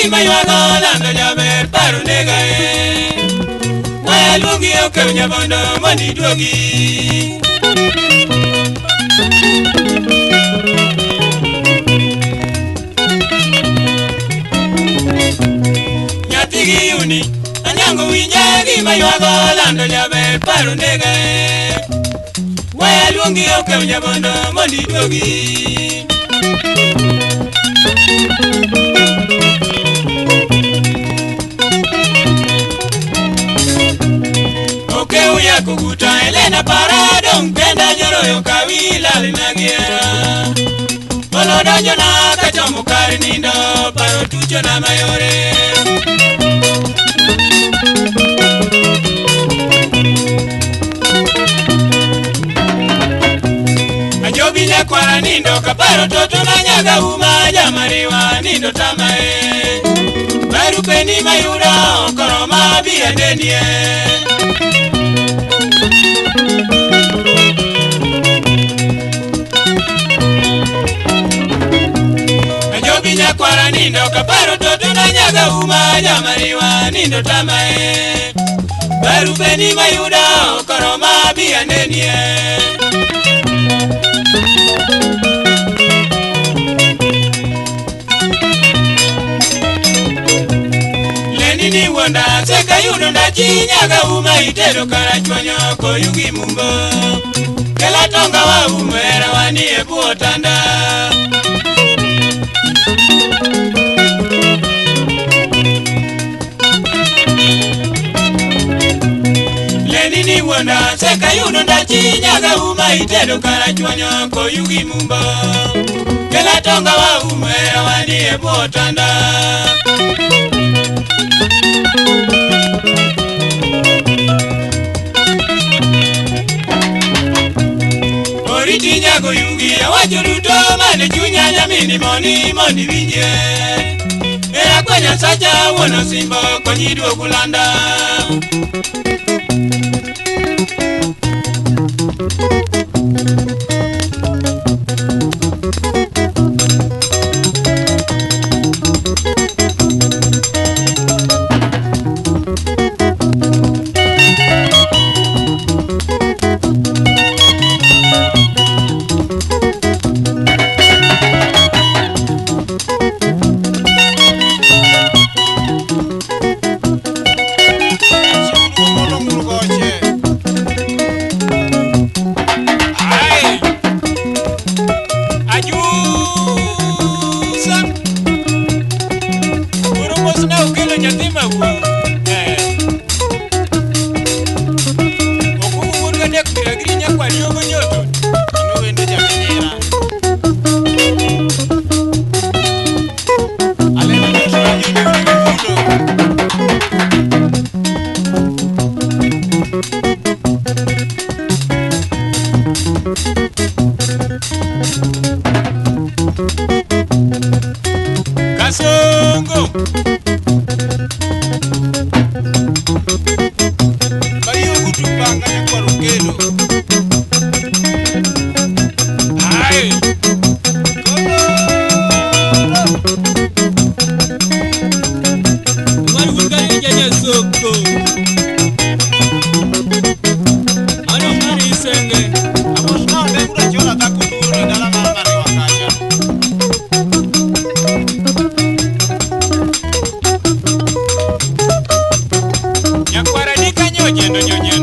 gima ywago lando jaber paro nega e. Waya luongi okew nyabondo mondo iduogi. Nyathi gi uni anyango winja gima ywago lando jaber paro nega e. Waya luongi okew nyabondo mondo iduogi. Okew yakuguta Elena para dong kenda nyoroyo kawi lal na giera. Olo donjo na kachomo kar nindo paro tucho na mayore. Ajobi nyakwara nindo kaparo toto na nyaga uma jamariwa nindo tamae. Barupeni mayuda okoroma biadenie. Ajobi nyakwara nindo kaparo toto na nyaga uma jamariwa nindo tamae. Barupeni mayuda okoroma biadenie. Ni wonda seka yudo ndachi nyaga uma itero karachuonyo koyugi mumbo. Kela tonga wa umera wani e bwo tanda. Leni ni wonda seka yudo ndachi nyaga uma itero karachuonyo koyugi mumbo. Kela tonga wa umera wani e bwo tanda. Oriti nyago yugi awacho duto mane chunya nyamini moni mondi winje. Era kwa Nyasacha wuon osimbo konyi duogo landa. Kasongo Bayo kutupanga nyakwar Okelo. Ai Mari wulgari janya soko. Ano mari senge. Amosna bekura chola takuduro dala mar mariwa kacha. Nyakwara ni kanyo jendo nyonyo.